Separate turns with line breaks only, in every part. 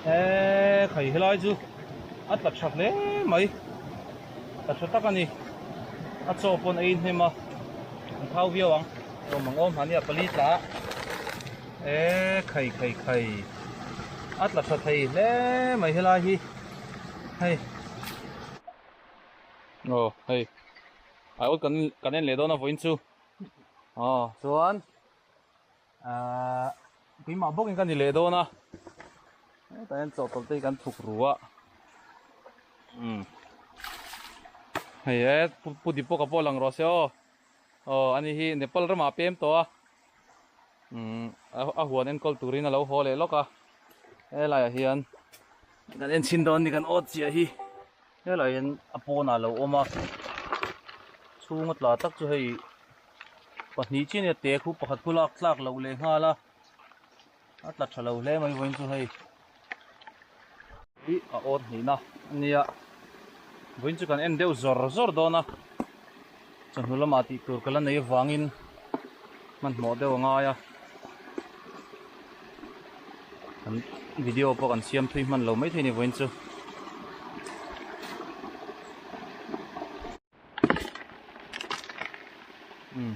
Eee khai helai chu a tla tha hle mai tla tha tak a ni a chaw pawn a inhnem a an thau viau ang awm ang awm hmahni ah pali tla eee khai khai khai a tla tha thei hle mai helai hi hei aw hei aiawt kan kan en leh dawn a vawiin chu aw chuan. Ahh keimah bawkin ka ni leh dawn a hetah hian chawhtawlh te hi kan thuk ru a umm hei e pu Deepak-a pawh lang rawh se aw aw ani hi Nepal ramah a pem tawh a umm a huan enkawl turin a lo haw leh lawk a helaiah hian kan en chhin dawn a ni kan awt chiah hi helaiah hian a pawnah a lo awm a chhunga tla tak chu hei. Pahnih chian nia te khu pakhat khu lak tlak loh leh nghal a a tla tha lo hle mai vawiin chu hei hi a awt hnihna a nia vawiin chu kan en deuh zawr zawr dawn a chawhnu lamah tih tur ka la nei avangin hmanhmawh deuh a ngai a kan video pawh kan siam thui hman lo maithei a ni vawiin chu. Umm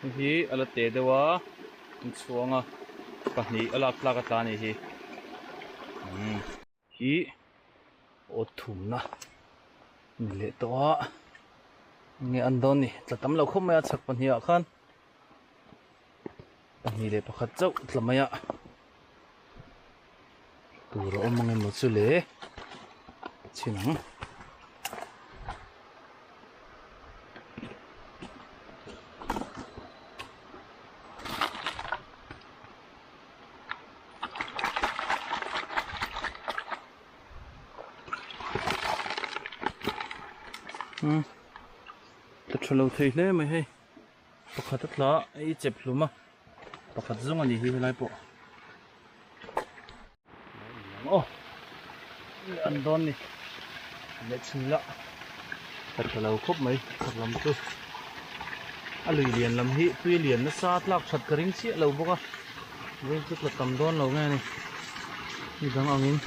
hei hi a la teh deuh a an chhuang a pahnih a lak tlak a tla a nih hi umm hi aw thumna ni leh tawh a enge an dawn ni tla tam lo khawp mai a chhak pahnih ah khan pahnih leh pakhat chauh tla mai a tur a awm ang emaw chu le chhin ang. Hmm ka tha lo thei hle mai hei. Pakhat a tla a i chep hlum a pakhat zawng a ni hi helai pawh aw an dawn ni leh chhin la ka tha lo khawp mai chhak lam chu a lui lian lam hi tui lian nasa tlak that ka ring chiah lo bawk a vawiin chu tla tam dawn lo nge a ni ni dang angin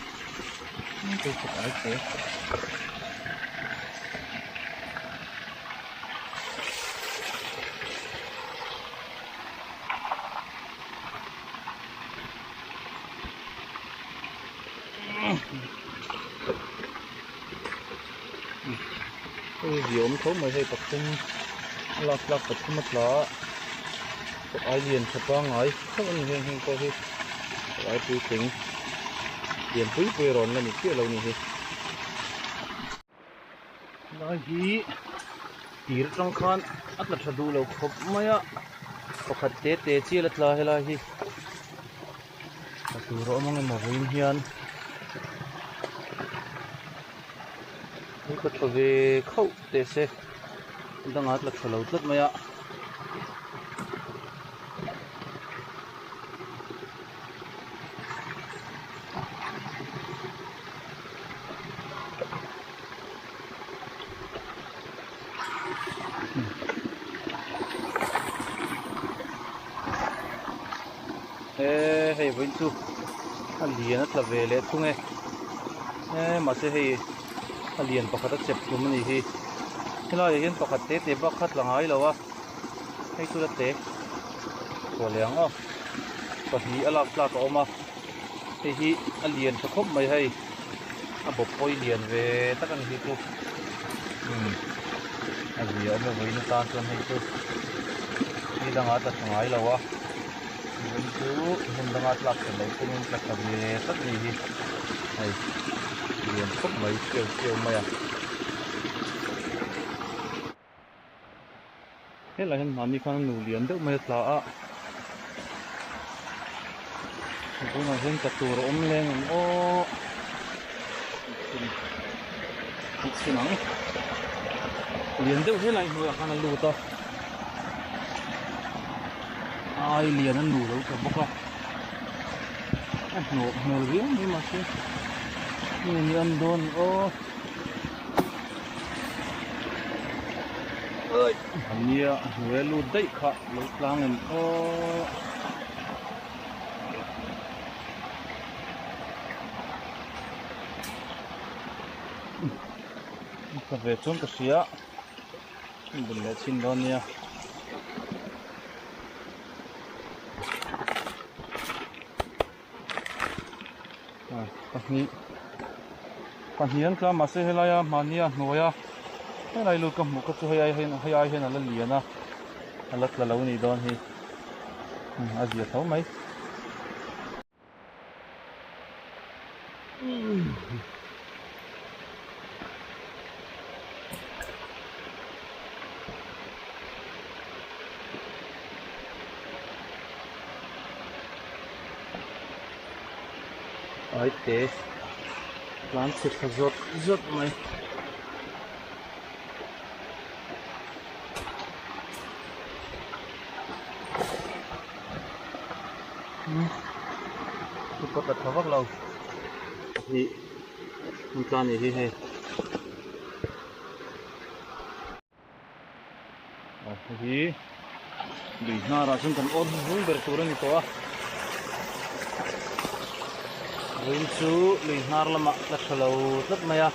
Hei hi awm tho mai hei pathum lak tlak pathum a tla a ai lian tha pangngai theuh a ni heng heng pawh hi ai puitling lian pui pui a rawn la ni chiah lo a ni hi. Lai hi tir atang khan a tla tha duh lo khawp mai a pakhat te te chial a tla helai hi a tur a awm ang emaw vawiin hian hei ka tha ve khauh teh se dangah a tla tha lo tlat mai a. Eee hei vawiin chu a lian a tla ve leh thung e eee mahse hei a lian pakhat a chep hlum a ni hi helaiah hian pakhat te te bak kha tla ngai lo a hei chu la te chhuah leh ang aw pahnih a lak tlak a awm a. Hei hi a lian tha khawp mai hei a bawp pawi lian ve tak a ni hi chu umm a zia awm e vawiin atan chuan hei chu ni dangah a tla tha ngai lo a vawiin chu hmun danga tlak that loh chungin tla tha ve tlat a ni hi hei lian khawp mai chiau chiau mai a. Helai hian mahni khan a nu lian deuh mai a tla a tunah hian tla tur a awm leng ang aw a chhin ang lian deuh helai hnuaiah khan a lut a ai lian a nu lo tla bawk a a hnawk hmel viau mai mahse nge ni an dawn aw. Nia a hnuai a lut daih kha lo tlang em aw. ve chuan ka hria bun leh chhin dawn nia. Pahnih pahnih an tla mahse helaia mahnia hnuaia helai lut ka hmuh kha chu hei ai hian hei ai hian a la lian a a la tla lo nih dawn hi a zia tho mai. Aite tlan chhe thla zawt zawt mai. Upa ta tha vak lo pahnih an tla anih hi hei aw hei hi lui hnarah chuan kan awt vung ber tur a ni tawh a vawiin chu lui hnar lamah tla tha lo tlat mai a.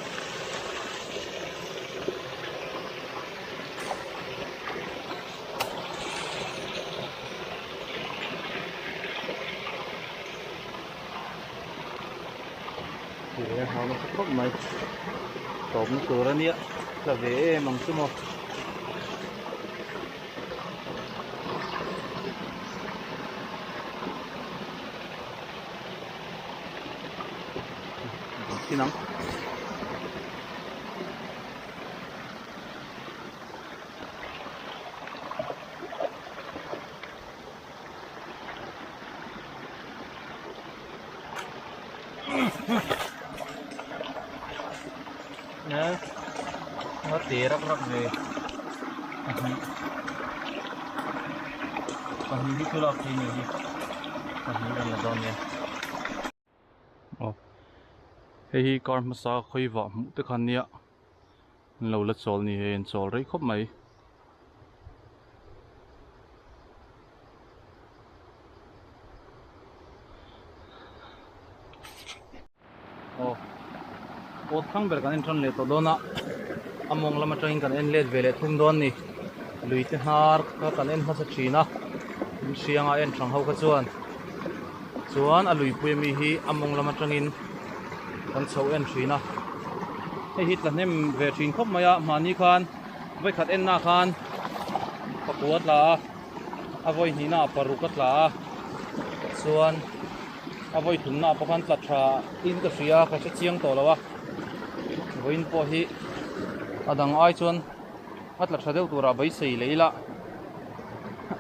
Tih a hau nasa khawp mai tawpna tur a nia tla ve em ang chu maw. Thin ang. Nga te rak rak ve pahnih pahnih hi thulak thei ni hi pahnih kan la dawn nia aw hei hi car hmasa khawi vah hmuh te khan nia an lo la chawl ni hei an chawl rei khawp mai. Aw awt thlang ber kan en tan leh tawh dawn a a mawng lam atangin kan en let ve leh thung dawn a ni lui te hnar kha kan en hmasa thin a in hrianga en thang ho kha chuan chuan a luipui ami hi a mawng lam atangin kan chho en thin a hei hi tla hnem ve thin khawp mai a mahni khan vawikhat en na khan pakua a tla a a vawi hnihna ah paruk a tla a chuan a vawi thumna ah pawh khan tla tha in ka hria ka hre chiang tawh lo a vawiin pawh hi a dang ai chuan a tla tha deuh turah beisei leh ila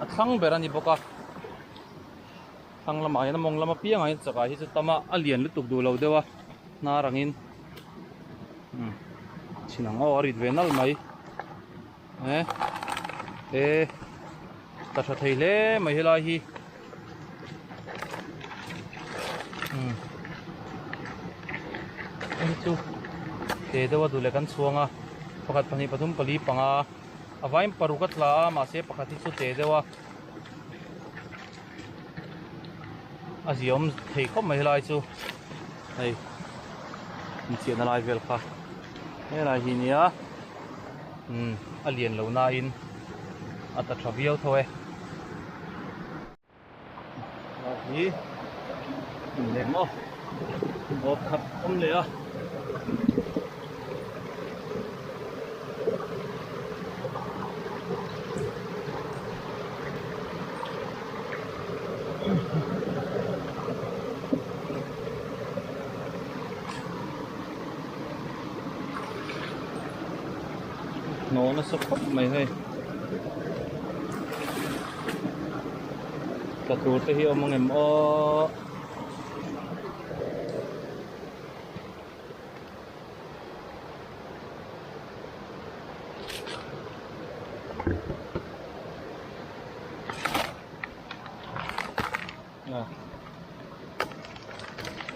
a thlang ber a ni bawk a thlang lamah hian a mawng lam apiangah hian chakah hi chu tam a a lian lutuk duh lo deuh a hnar angin chhin ang aw a rit ve nalh mai eh eh tla tha thei hle mai helai hi hei chu te deuh a duh leh kan chhuang a pakhat pahnih pathum pali panga a vaiin paruk a tla a mahse pakhat hi chu te deuh a a ziawm thei khawp mai helai chu hei inchiahna lai vel kha helai hi nia umm a lian lo nain a ta tha viau tho e hi leh maw awp khat awm leh a. Hnawh nasa khawp mai hei tla tur te hi a awm angem aw.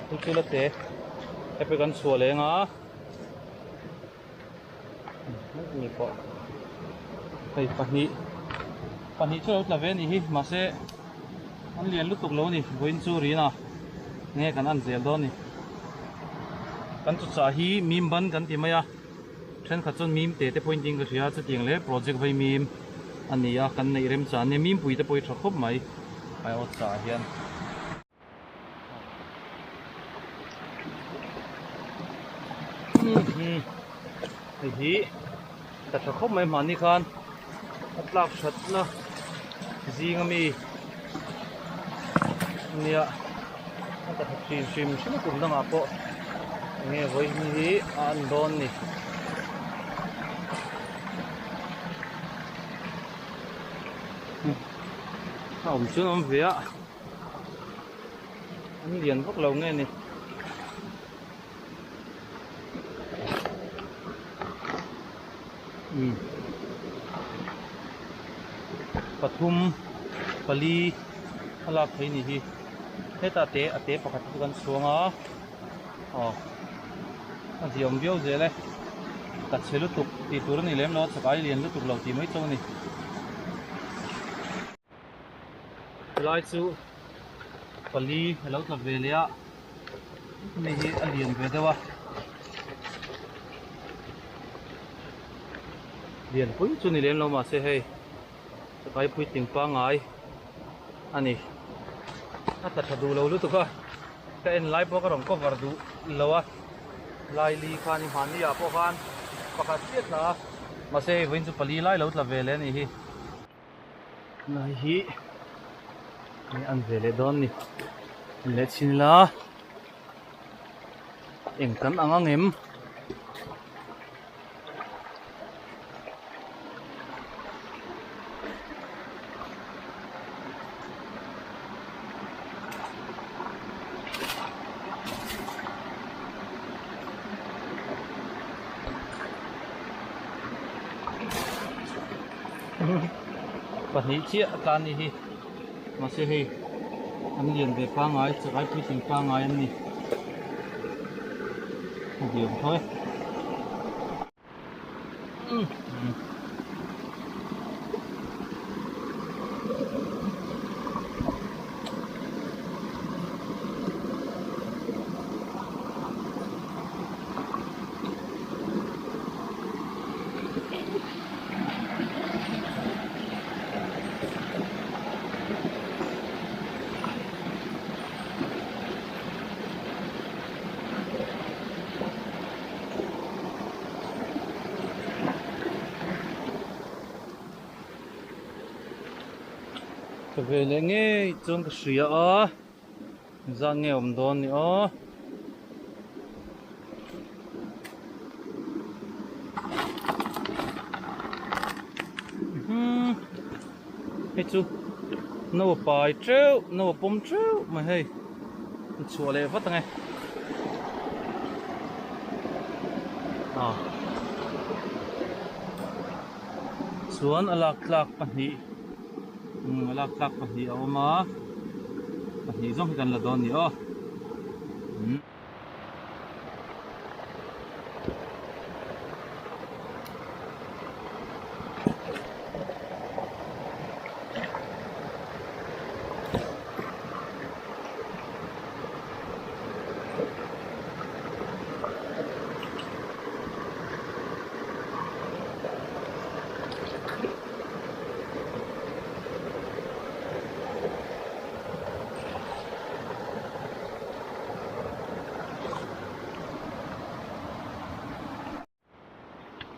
Chu chu la te hepe kan chhuah leng a ni pawh hei pahnih pahnih chu lo tla ve a nih hi mahse an lian lutuk lo a ni vawiin chu rin a nge kan an zel dawn a ni kan chu chah hi mim ban kan ti mai a. Thenkhat chuan mim te te pawhin tiin ka hria chutiang leh project vai mim a ni a kan neih remchan ania mim pui te pawh hi tha khawp mai aiawt sa ah hian. Hei hi ka tha khawp mai mahni khan a tlak thatna zing ami ania a tla tha hrim hrim hrim a kum dangah pawh enge vawiin hi a an dawn ni. A awm chuan a awm ve a an lian vak lo nge ni. Umm pathum pali a lak theih a ni hi hetah te a te pakhat chu kan chhuang a aw a ziawm viau zel e ka chhe lutuk tih tur a ni lem lo a chakai lian lutuk lo tih mai chauh a ni helai chu pali a lo tla ve leh a hemi hi a lian ve deuh a lian pui chu ni lem lo mahse hei chakai puitling pangngai a ni a tla tha duh lo lutuk a ka en lai pawh ka rawn cover duh lo a laili khan i hmanni ah pawh khan pakhat chiah tla a mahse hei vawiin chu pali lai lo tla ve leh a nih hi. Lai hi hei an ve leh dawn ni leh chhin ila eng kan ang ang em Pahnih chiah a tlan ni hi mahse hei an lian ve pangngai chakai puitling pangngai an ni a diam tho e. Ka ve leh ngei chuan ka hria a zan nge awm dawn ni aw. Hei chu no a pai teuh no a pawm teuh mai hei a chhuah leh vat ang e ah chuan a lak tlak pahnih a lak tlak pahnih a awm a pahnih zawng hi kan la dawn a ni aw.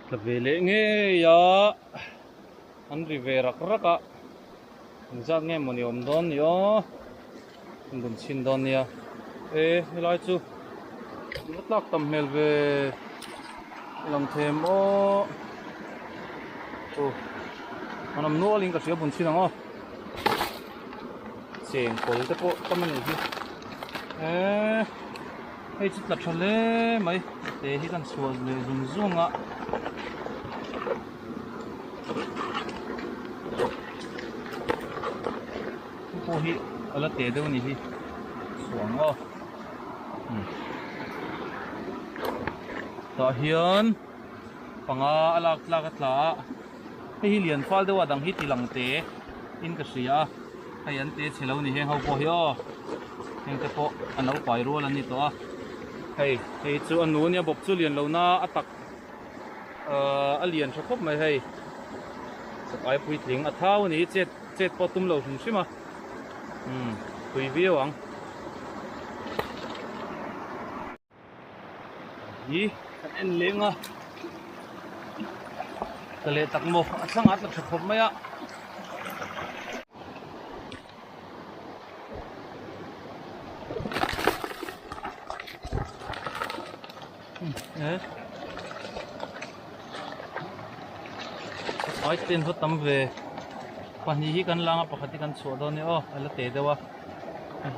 Tla ve leh ngei a an ri ve rak rak a engzat nge mawni awm dawn ni aw an rawn chhin dawn nia e helai chu va tlak tam hmel ve lang them aw aw an awm nual in ka hria bun chhin ang aw. Cheng kawl te pawh tam a nih hi eee hei chu tla tha hle mai te hi kan chhuah leh zung zung a hei pawh hi a la te deuh a nih hi chhuah ang aw tah hian panga a lak tlak a tla a. Hei hi lian fal deuh a dang hi ti lang te in ka hria a hei an te chhe lo ni heng ho pawh hi aw heng te pawh a lo pai rual an ni tawh a hei hei chu a nu ania bawp chu lian lo na a tak A lian tha khawp mai hei. Chakai puitling a thau a ni chet chet pawh tum lo hrim hrim a. Umm tui viau ang. Hi kan en leng a. Ka leh tak maw a thlangah a tla tha khawp mai a. Ai ten va tam ve pahnih hi kan lang a pakhat hi kan chhuah dawn nia aw a la te deuh a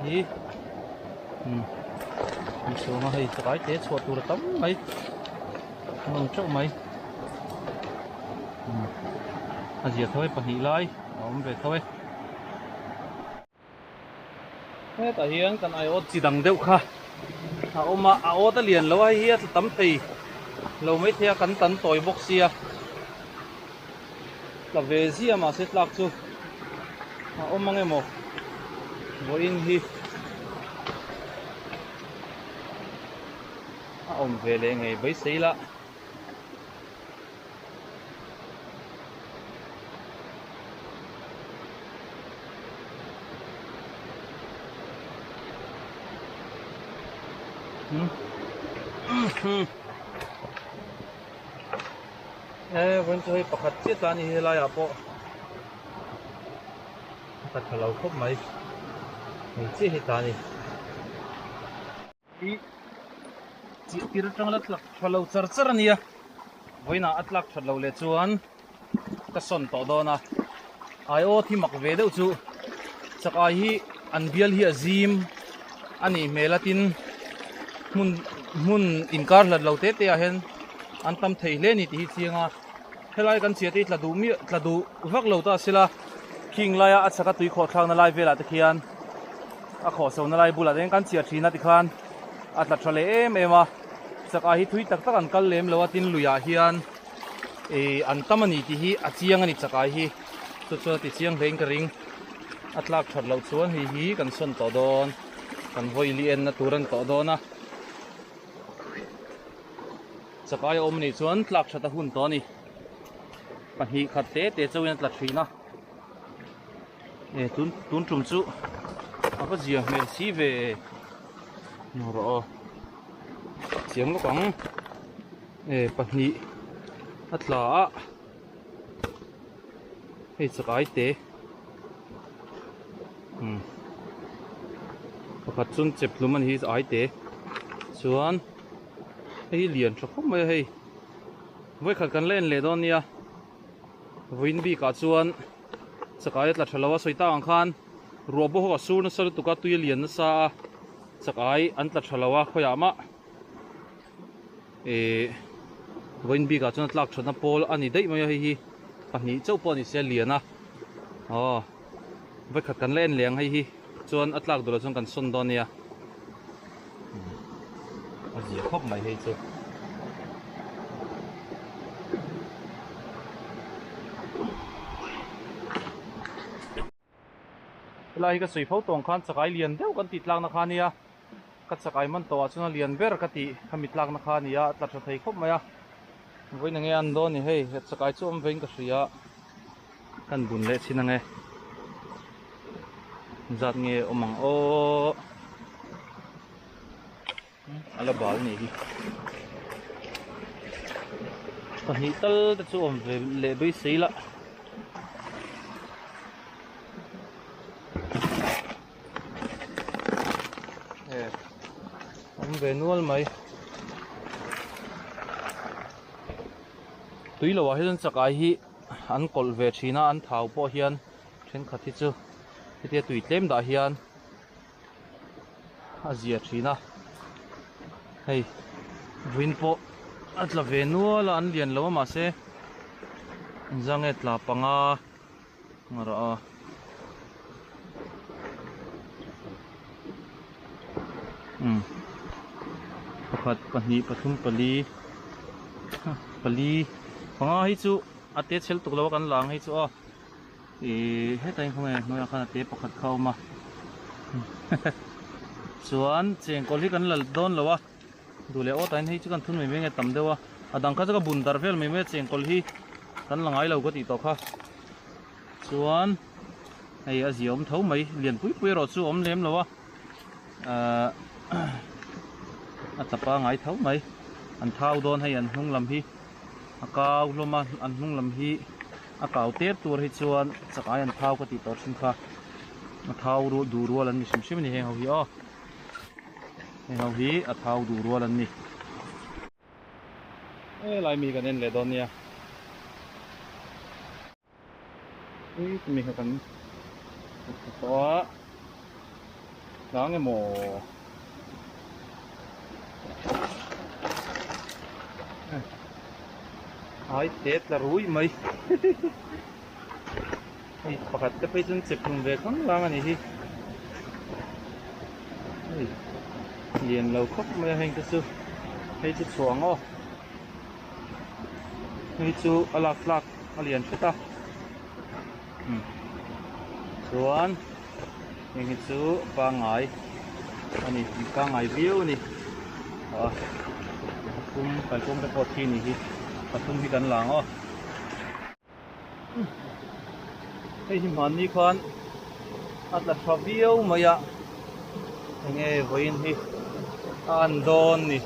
hei hi kan chhuah ang a hei chakai te chhuah tur a tam mai an awm teuh mai a zia tho e pahnih lai a awm ve tho e. Hetah hian kan aiawt chi dang deuh kha a awm a, a awt a lian lo a, hei hi a tla tam thei lo maithei a, kan tan tawi bawk sia tla ve zia mahse tlak chu a awm ang emaw vawiin hi a awm ve leh ngei beisei la. E vawiin chu hei pakhat chiah tlan a ni helai ah pawh a tla tha lo khawp mai hei chiah hi tlan a ni. Hi chiah tir atang la tlak tha lo char char a nia vawiinah a tlak that lo leh chuan ka sawn tawh dawn a ai aw thi mak ve deuh chu chakai hi an bial hi a zim a nih hmel a tin hmun hmun inkar hlat lo te te ah hian an tam thei hle a ni tih hi chiang a helai kan chiah te hi tla duh miah tla duh vak lo ta sela khing laia a chhaka tui khawh thlakna lai velah te khian. A khawhsona lai bulah te hian kan chhiar thin a tikhan a tla tha leh em em a chakah hi thui tak tak an kal lem lo a tin luiah hian ih an tam a ni tih hi a chiang a ni chakah hi chu chuan a ti chiang hle in ka ring a tlak that loh chuan hei hi kan sawn tawh dawn kan vawi li enna tur a ni tawh dawn a chakai a awm a nih chuan tlak that a hun tawh a ni pahnih khat te te chauhin a tla thin a. E tun tun tum chu a va zia hmel si ve hmu rawh aw chiang lawk ang e pahnih a tla a hei chakai te umm pakhat chuan chep hlum a ni hi ai te chuan hei hi lian tha khawp mai a hei vawikhat kan la en leh dawn nia. Vawiin bikah chuan chakai a tla tha lo a, sawi tak ang khan ruah bawk a sur nasa lutuk a, tui a lian nasa a, chakai an tla tha lo a khawiah mah ihh vawiin bikah chuan a tlak thatna pawl a ni daih mai a, hei hi pahnih chauh pawh a ni sia lian a, aw vawikhat kan la en leh ang hei hi chuan a tlak duhloh chuan kan sawn dawn nia a zia khawp mai hei chu. Helai hi ka sawi fo tawng khan chakai lian deuh kan tih tlakna kha ania ka chakai man tawhah chuan a lian ber ka tih khami tlakna kha ania a tla tha thei khawp mai a vawiin enge an dawn ni hei chakai chu awm vein ka hria kan bun leh chin ange zat nge awm ang aw a la bal nih hi pahnih tal te chu awm ve leh beisei lah e awm ve nual mai tui lo ah hian chakai hi an kawlh ve thin a an thau pawh hian thenkhat hi chu hetia tui tlem dah hian a zia thin a hei vawiin pawh a tla ve nual a an lian lo a mahse engzange tla panga a rah a umm pakhat pahnih pathum pali pali panga hi chu a te chhel tuk lo a kan la ang hei chu aw. Ihh hetah hian khawnge hnuaiah khan a te pakhat kha a awm a chuan chengkawl hi kan la dawn lo a duh leh awtah hian hei chu kan thun mai mai nge tam deuh a. A dang kha chu ka bun dar vel mai mai a chengkawl hi kan la ngai lo ka tih tawh kha. Chuan hei a zia awm tho mai lian pui pui erawh chu a awm lem lo a ahh a tla pangai tho mai an thau dawn hei an hnung lam hi a kau hlawm a an hnung lam hi a kau tet tur hi chuan chakai an thau ka tih tawh thin kha a thau duh rual an ni hrim hrim a ni heng ho hi aw heng ho hi a thau duh rual an ni. Helai mi kan en leh dawn nia. Hei chumi kha kan hmu tawh a, tlang emaw ai te tla rui mai hei pakhat te phei chuan chep hlum ve khang lang a ni hi hei lian lo khawp mai a heng te chu hei chu chhuang aw. Hei chu a lak tlak a lian hret a chuan heng hi chu pangngai a ni pangngai viau a ni a pathum kalkawng te pawh thi a nih hi pathum hi kan la ang aw hei hi hmanni khan a tla tha viau mai a enge vawiin hi a an dawn ni.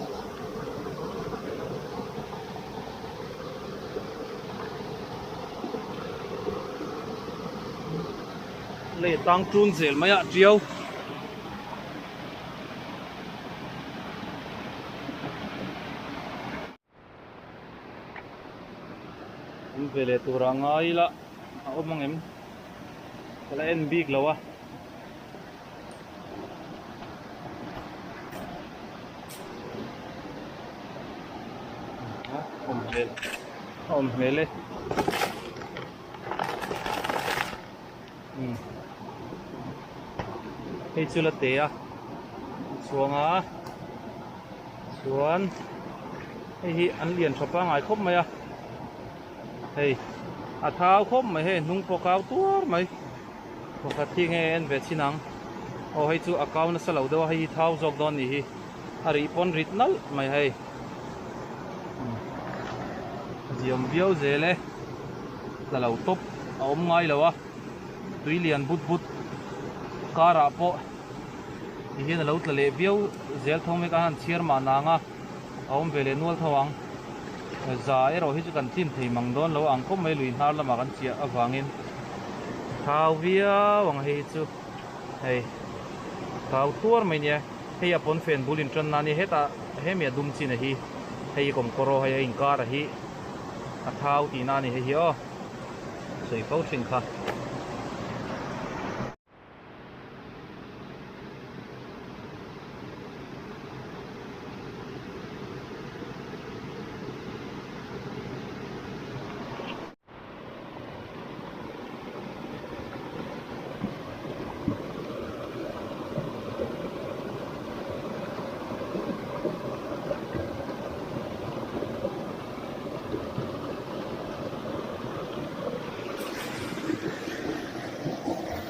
Lei tang tun zel mai a tiau. Awm ve leh tur ah ngai ila a awm ang em ka la en bik lo a. Awm hmel a awm hmel e hei chu la te a chuang a. Chuan hei hi an lian tha pangai khawp mai a hei a thau khawp mai hei hnung pawh kau tuar mai pakhat hi nge en ve chin ang aw hei chu a kau nasa lo deuh a hei hi thau zawk dawn ni hi a rih pawn rit nalh mai hei a ziam viau zel e tla lo tawp a awm ngai lo a tui lian but but karah pawh. Ti hian a lo tla leh viau zel tho mai ka han chhiar mah nang a, a awm ve leh nual tho ang. Za erawh hi chu kan tlin thei mang dawn lo ang khawp mai lui hnar lamah kan chiah avangin thau viau ang hei hi chu hei thau tuar mai nia hei a pawn fen bul in tan na ania hetah hemi a dum chin a hi hei kawmkawr aw hei a inkar a hi a thau tihna a ni hei hi aw sawi fo thin kha.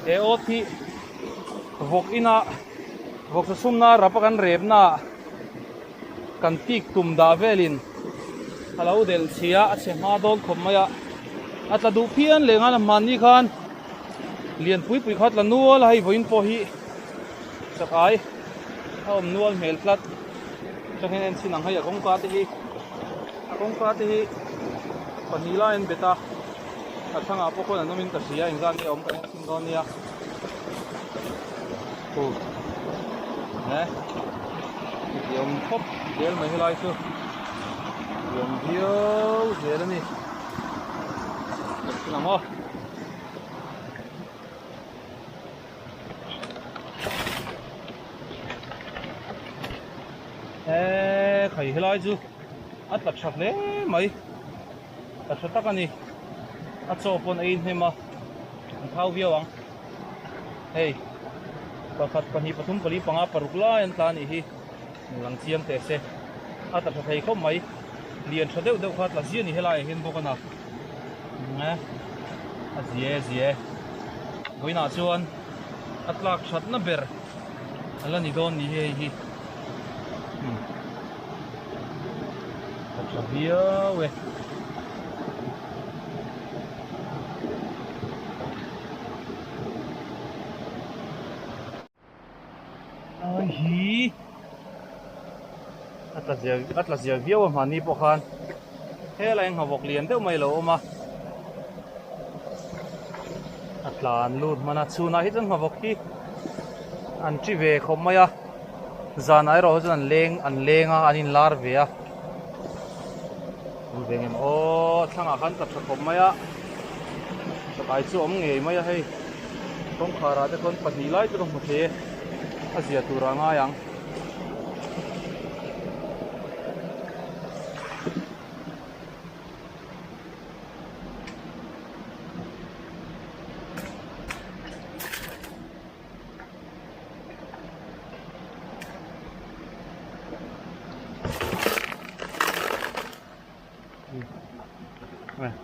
He awt hi vawk ina vawk sa sumna rap a kan rep na ah kan tik tum dah velin a lo delh chhi a a chhe hma dawn khawp mai a a tla duh phian leh nghal a hmanni khan lian pui pui kha a tla nual a hei vawiin pawh hi chakai a awm nual hmel tlat atangin en chhin ang hei a kawngka te hi a kawngka te hi pahnih lai an bet a a thangah pawh khawn an awmin ka hria engzat nge awm kan en chhin dawn nia khu he ti awm khawp zel mai helai chu ti awm viau zel a ni en chhin ang aw. Eee khai helai chu a tla tha hle mai tla tha tak a ni a chaw pawn a inhnem a an thau viau ang hei pakhat pahnih pathum pali panga paruk lai an tla a nih hi lang chiang teh se a tla tha thei khawp mai lian tha deuh deuh kha a tla ziah a ni helai ah hian bawk a na a zia e zia e vawiinah chuan a tlak thatna ber a la ni dawn ni hi hei hi. A tha viau e. Lai hi a tla zia a tla zia viau a hmanni pawh khan helai nghavawk lian deuh mai a lo awm a a tlan lut hman a chhunah hi chuan nghavawk hi an ṭi ve khawp mai a zanah erawh hi chuan an leng an leng a an inlar ve a awm ve ngem aw thlangah khan tla tha khawp mai a chakai chu a awm ngei mai a hei kawngkhar ah te khawn pahnih lai chu ka hmu thei e a zia tur ah ngai ang.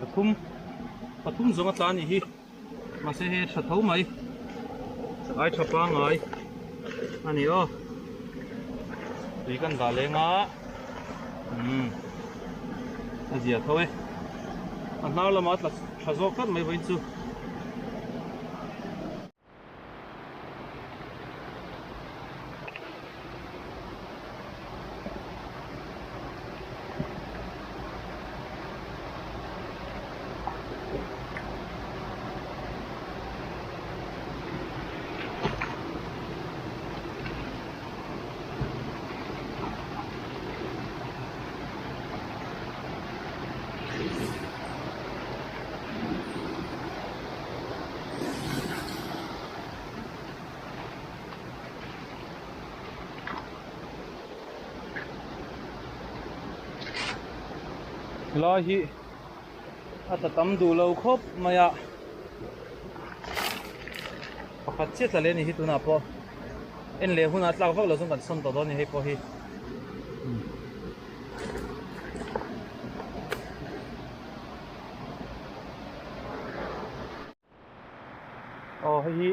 Pathum pathum zawng a tla a nih hi mahse hei a tha tho mai ai tha pangai a ni aw tui kan dah leng a umm a zia tho e a hnar lamah a tla tha zawk tlat mai vawiin chu. Helai hi a tla tam duh lo khawp mai a pakhat chiah tla leh a ni hi tunah pawh en leh hunah tlak vak lo chuan kan sawn tawh dawn a ni hei pawh hi. Aw hei hi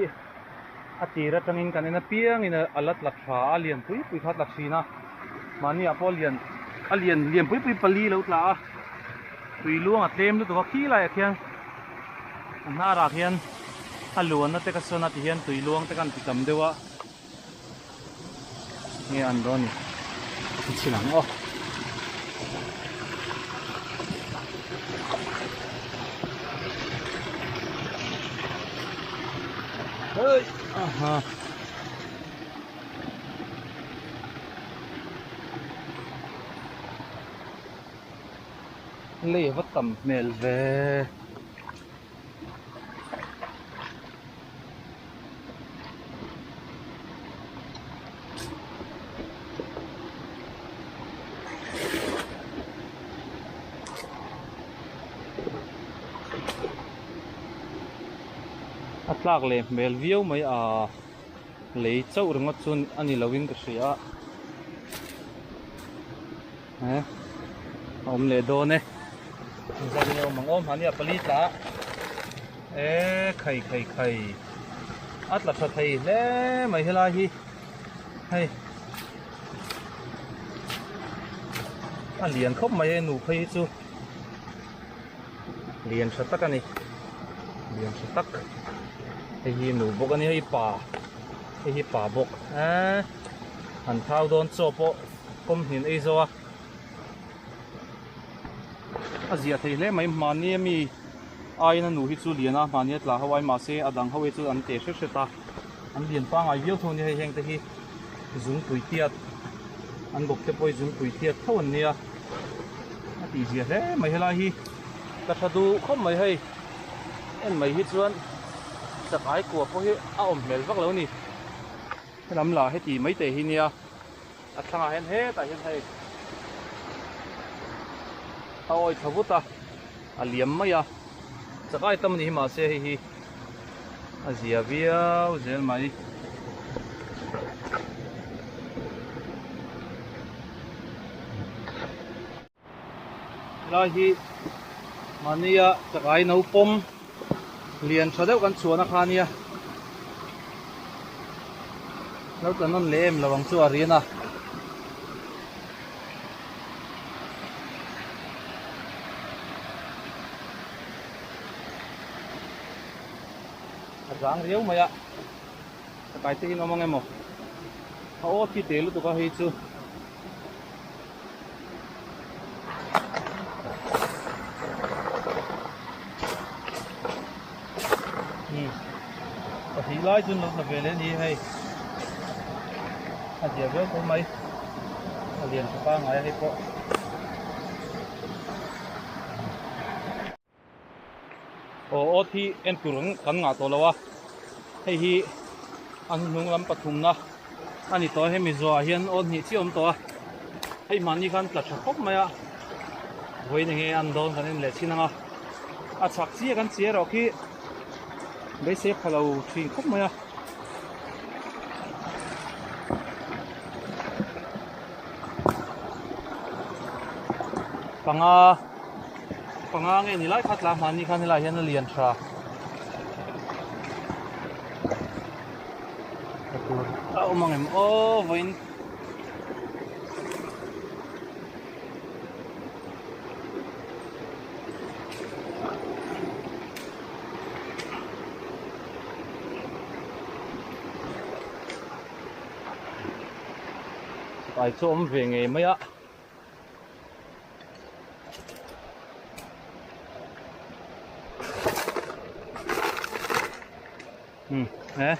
a tir atangin kan en apiangin a la tla tha a lian pui pui kha a tla thin a mahni ah pawh lian a lian lian pui pui pali lo tla a tui luang a tlem lutuk a khi laiah khian a hnar ah khian a luanna te ka sawn a ti hian tui luang te khan ti tam deuh a. Nge an dawn ni i chhin ang aw. Hey, aha. Lei va tam hmel ve. A tlak leh hmel viau mai a lei chauh ringawt chu a ni lo in ka hria a a awm leh dawn e engzat nge awm ang aw mahni a pali tla a e khai khai khai a tla tha thei hle mai helai hi hei a lian khawp mai e nu phei hi chu lian tha tak a ni lian tha tak hei hi nu bawk a ni hei pa hei hi pa bawk eee an thau dawn chaw pawh kawm hnin ei zo a a ziah thei hle mai mahni ami aiin a nu hi chu lian a mahni a tla ho ai mahse a dang ho hi chu an te hret hret a an lian pangngai viau thung a ni hei heng te hi zungpui tiat an bawk te pawh hi zungpui tiat tho an nia a tih zia hle mai helai hi ka tha duh khawp mai hei en mai hi chuan chakai kua pawh hi a awm hmel vak lo a ni helam lah heti mai te hi nia. A thlangah hian hetah hian hei a awi thla vut a, a liam mai a, chakai tam a ni hi mahse hei hi a zia viau zel mai. Helai hi mahnia chakai no pawm lian tha deuh kan chhuahna kha ania lo tla nawn leh em lo ang chu a rian a. zang riau mai a, chakai te in awm ang emaw a aw thi te lutuk a hei chu. Pahnih lai chu an lo tla ve leh a ni hei a zia viau tho mai a lian tha pangngai a hei pawh. Aw awt hi en tur kan ngah tawh lo a hei hi a hnuhnung lam pathumna a ni tawh a hemi zawhah hian awt hnih chiah a awm tawh a hei mahni khan tla tha khawp mai a vawiin enge an dawn kan en leh chin ang a a chhak chiah kan chi erawh khi beisei pha lo thin khawp mai a. Panga panga nge ni lai kha tlang hmanni khan helaiah hian a lian tha a tur a awm ang em aw vawiin Ai chu awm ve ngei mai a. Hmm, he.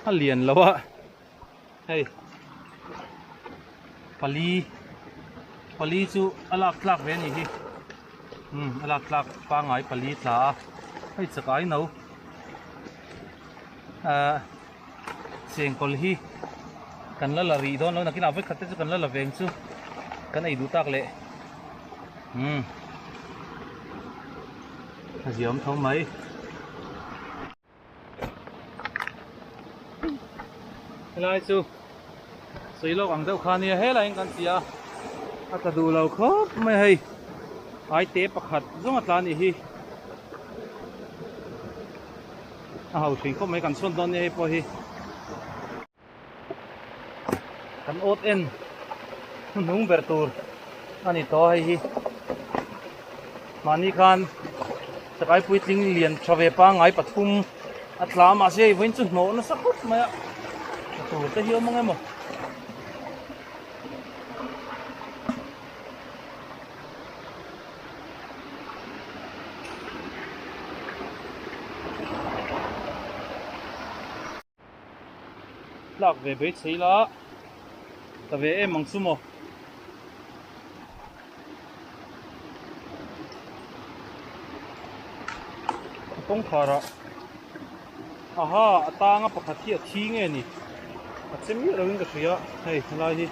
A lian lo a. Hei. Pali. Pali chu a lak tlak ve ni hi. Hmm, a lak tlak pangai pali tla a. Hei chakai no. Ah chengkawl hi kan la la rih dawn lo nakinah vawikhat te chu kan la la veng chu kan ei duh tak leh umm a ziaawm tho mai helai chu sawi lawk ang deuh kha nia helai in kan ti a a tla duh lo khawp mai hei ai te pakhat zawng a tla anih hi. A ho thin khawp mai kan chhuat dawn nia hei pawh hi kan awt en hnuhnung ber tur a ni tawh a hei hi mahni khan chakai puitling lian tha ve pangngai pathum a tla mahse hei vawiin chu hnawh nasa khawp mai a a tur te hi awm ang emaw. Tlak ve bei chei la ta ve em ang chu maw. A kawngkhar ah aha a tang a pakhat hi a thi nge ni a che miah lo in ka hria hei helai hi.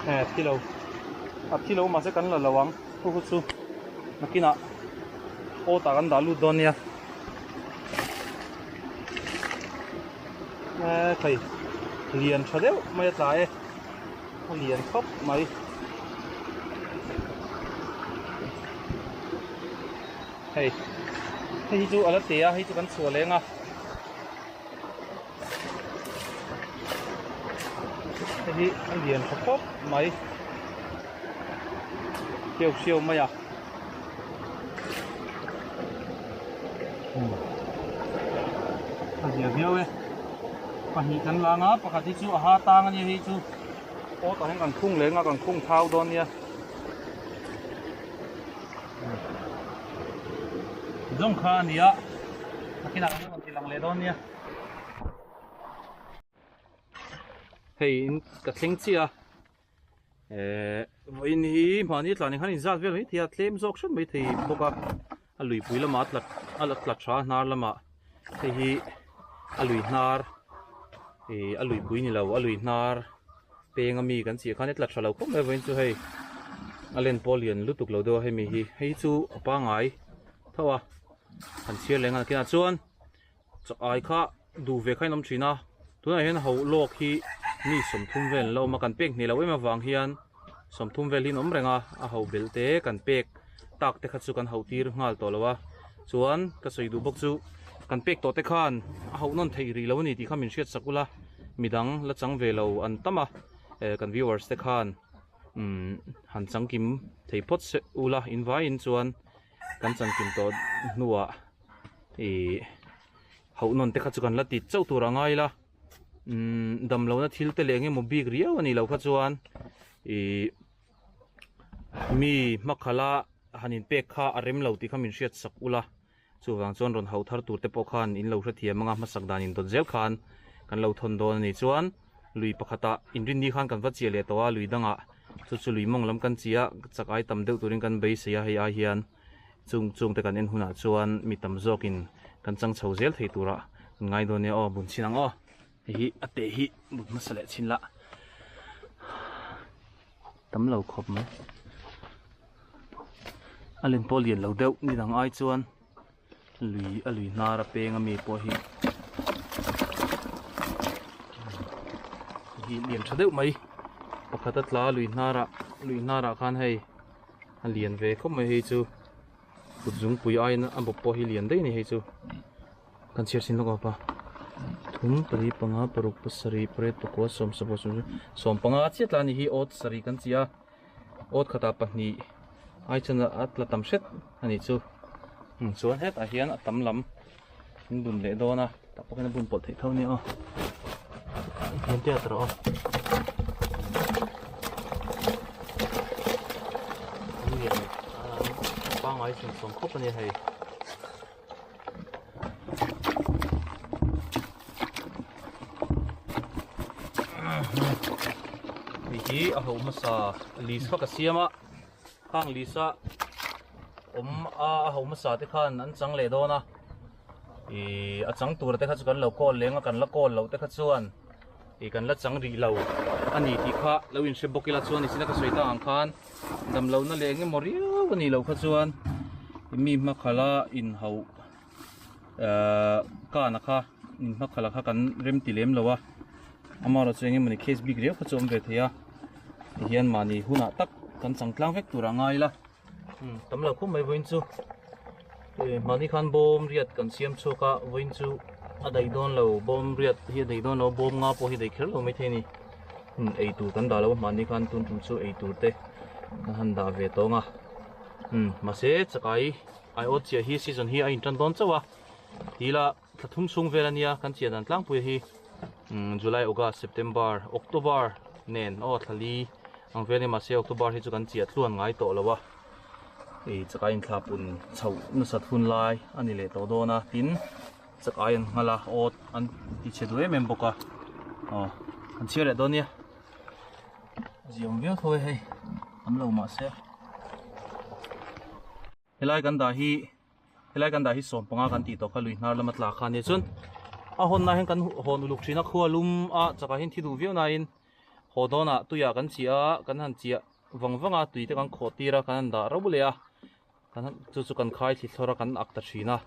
He thi lo a thi lo mahse kan la lo ang chu chu chu nakinah pot ah kan dah lut dawn nia e thei lian tha deuh mai a tla e a lian khawp mai. Hei hei hi chu a la te a hei chu kan chhuah leng a. Hei hi a lian tha khawp mai hriau hriau mai a a zia viau e pahnih kan lang a pakhat hi chu a ha tang a nia hei chu aw tah hian kan khung leng a kan khung thau dawn nia zawng kha a ni a nakinah kan rawn ti lang leh dawn nia. Hei in ka thleng chiah a ehh vawiin hi mahni tlan hian inzat vel mai thei a tlem zawk hret mai thei bawk a a luipui lamah a tla a la tla tha a hnar lamah hei hi a lui hnar ih a luipui ni lo a lui hnar peng ami kan chih khan a tla tha lo khawp mai vawiin chu hei a len pawh a lian lutuk lo deuh a hemi hi hei chu a pangai tho a an chhiar leh nghal kinah chuan. Chak ai kha duh ve kha in awm thin a, tunah hian ho lawk hi mi 30 vel an la awm a, kan pek hneh loh em avang hian 30 vel hi an awm reng a, a ho belh te kan pek tak te kha chu kan hauh tir nghal tawh lo a, chuan ka sawi duh bawk chu kan pek tawh te khan a hauh nawn theih rih lo a ni tih kha min hriat sak ula, midang la chang ve lo an tam a, eh kan viewers te khan. Umm han changkim thei phawt se ula in vaiin chuan kan chankim tawh hnuah ih hauh nawn te kha chu kan la ti chauh tur a ngai la umm dam lohna thil te leh eng emaw bik riau a nih loh kha chuan ih mi hmakhala han inpek kha a rem lo tih kha min hriat sak ula. Chuvang chuan rawn hauh thar tur te pawh khan in lo hrethiam anga hmasak dan in dawt zel khan kan lo thawn dawn a ni. Chuan lui pakhatah inrinni khan kan va chiah leh tawh a, lui dangah chu chu lui mawng lam kan chiah chak ai tam deuh turin kan beisei a, hei ai hian chung chung te kan en hunah chuan mi tam zawkin kan chang chho zel thei turah kan ngai dawn nia aw, bun chhin ang aw. Hei hi a teh hi bun hmasa leh chhin lah tam lo khawp mai. A len pawh lian lo deuh ni dang ai chuan lui a lui hnar a peng ami pawh hi hi lian tha deuh mai pakhat a tla lui hnar ah lui hnar ah khan hei a lian ve khawp mai hei chu kut zungpui aiin a bawp pawh hi lian daih a ni hei chu. Kan chhiar chin lawk a pa thum pali panga paruk pasarih pariat pakua sawm sawmpakhat sawmsawm sawmpanga chiah tla a ni hi awt sarih kan chi a awt khatah pahnih ai chuan a tla tam hret a nih chu chuan hetah hian a tam lam an bun leh dawn a tah pawh hian a bun pawlh theih tho a nia aw hian te a tawrh aw pangai sawm khawp a nia hei. Hei hi a ho hmasa list kha ka siam a khang list a awm a a ho hmasa te khan an chang leh dawn a ih a chang tur te kha chu kan lo call leng a kan la call loh te kha chuan ih kan la chang rih lo a ni tih kha lo inhre bawk ila chuan nichina ka sawi tak ang khan damlohna leh eng emaw riau a nih loh kha chuan mi hmakhala inhauh ahh kana kha in hmakhala kha kan rem ti lem lo a amaherawhchu eng emawni case bik riau kha chu a awm ve thei a tihian mahni hunah tak kan chang tlang vek tur a ngai ila tam lo khawp mai vawiin chu mahni khan bawm riat kan siam chhuak a vawiin chu a daih dawn lo bawm riat hi a daih dawn lo bawm nga pawh hi daih kher lo maithei a ni. Ei tur kan dah lo a mahni khan tun tum chu ei tur te kan han dah ve tawng a umm mahse chakai aiawt chiah hi season hi a in tan dawn chauh a tila thla thum chhung vel ania kan chiah dan tlangpui hi umm July August September October nen aw thla li ang vel a ni mahse October hi chu kan chiah tluan ngai tawh lo a ih chakai inthlahpun chhoh nasat hun lai a ni leh tawh dawn a tin. Chak ai an nghal a awt an ti chhe duh em em bawk a aw an chhiar leh dawn nia ziawm viau tho e hei tam lo mahse helai kan dah hi helai kan dah hi sawm panga kan tih tawh kha lui hnar lama tla kha ania chuan a hawn na hian kan hawn uluk thin a khua lum a chakah hian thi duh viau nain haw dawnah tuiah kan chiah a kan han chiah vang vang a tui te kan khawh tir a kan han dah rauh leh a. Chu chu kan khai thli thlawr a kan ak ta thin a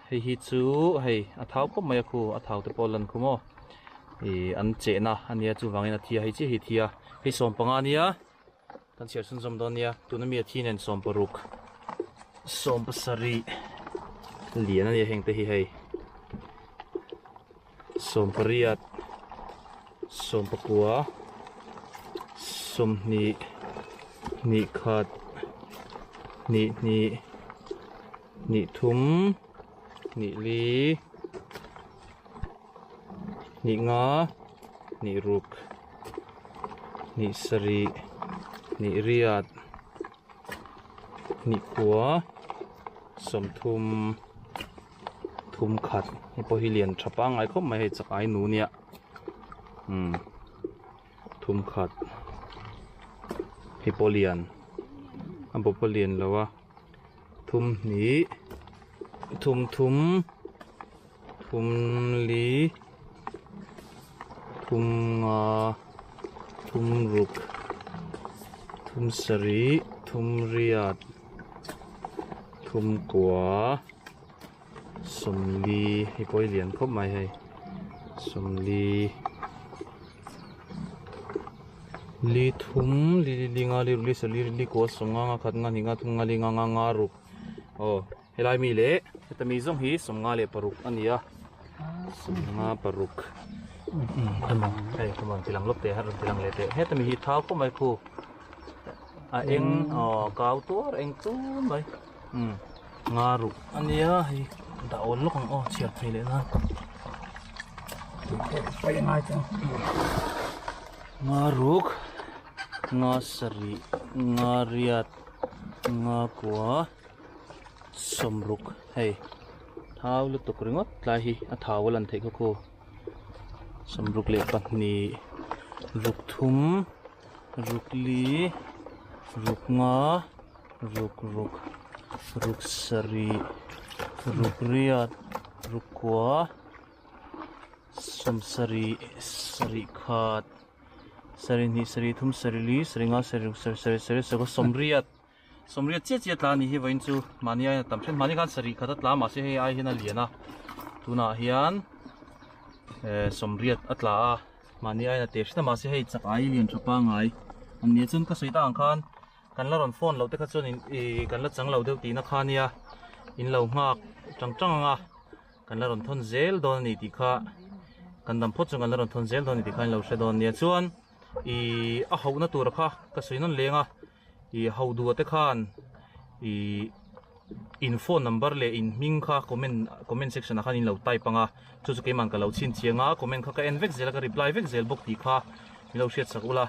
hei hi chu hei a thau khawp mai a khu a thau te pawh a lan khum aw ih an chehna a nia chuvangin a thi a hei chiah hi a thi a hei sawm panga ania kan chhiar chhunzawm dawn nia tuna mi a thi nen sawm paruk sawm pasarih lian a nia heng te hi hei sawm pariat sawm pakua sawmhnih hnih khat hnih hnih hnih thum hnih li hnih nga hnih ruk hnih sarih hnih riat hnih kua sawmthum. Thum khat hei pawh hi lian tha pangngai khawp mai hei chak ai nu nia umm thum khat hei pawh lian a bawp a lian lo a thum hnih thum thum thum li thum nga thum ruk thum sarih thum riat thum kua. Sawmli hei pawh hi lian khawp mai hei sawmli li thum li li li nga li ruk li sarih li riat li kua sawmnga nga khat nga hnih nga thum nga li nga nga nga ruk aw helai mi leh heta mi zawng hi sawmnga leh paruk a ni a sawmnga paruk. Emaw hei come on tilang lawk teh a rawn tilang leh teh heta mi hi thau khawp mai khu a eng aw kau tuar eng tun mai umm nga ruh ania hei dah awl lawk ang aw chhiar thei leh nan nga ruk nga sarih nga riat nga kua sawmruk hei thau lutuk ringawt tlai hi a thau a lan theih khaw khaw sawmruk leh pahnih ruk thum ruk li ruk nga ruk ruk ruk sarih ruk riat ruk kua sawmsarih sarih khat sarih hnih sarih thum sarih li sarih nga sarih ruk sarih sarih sarih saruk sawmriat. Sawmriat chiah chiah tla a nih hi vawiin chu mahni aiin a tam then mahni khan sarih khat a tla mahse hei ai hian a lian a tunah hian eh sawmriat a tla a mahni aiin a te hret a mahse hei chak ai lian tha pangai an nia chuan ka sawi tak ang khan kan la rawn phone loh te kha chuan in ih kan la chang lo deuh tihna kha ania in lo nghak tang tang ang a kan la rawn thawn zel dawn a ni tih kha kan dam phawt chuan kan la rawn thawn zel dawn a ni tih kha in lo hre dawn nia chuan ih a hauhna tur kha ka sawi nawn leng a. Ih ho duh te khan ih in phone number leh in hming kha comment comment section ah khan in lo type ang a chu chu keimah ka lo chhinchhiah ang a comment kha ka en vek zel a ka reply vek zel bawk tih kha min lo hriat sak ula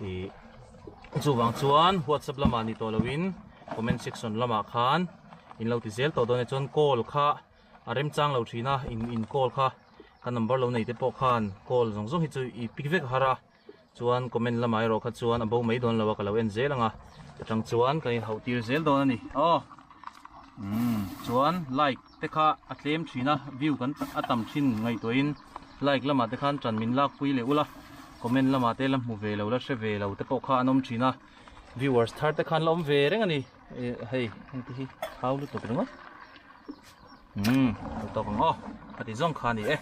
ih chuvang chuan whatsapp lamah ni tawh loin comment section lamah khan in lo ti zel tawh dawn e chuan call kha a remchang lo thin a in in call kha ka number lo nei te pawh khan call zawng zawng hi chu i pick vek har a. Chuan comment lamah erawh kha chuan a bo mai dawn lo a ka lo en zel ang a atang chuan kan inhauh tir zel dawn a ni aw umm chuan like te kha a tlem thin a view kan a tam thin ngaihtuahin like lamah te khan tan min lak pui leh ula comment lamah te la hmu ve lo la hre ve lo te pawh kha an awm thin a viewers thar te khan la awm ve reng a ni hei heng te hi thau lutuk ringawt. Umm tawk ang aw a ti zawng kha a ni e.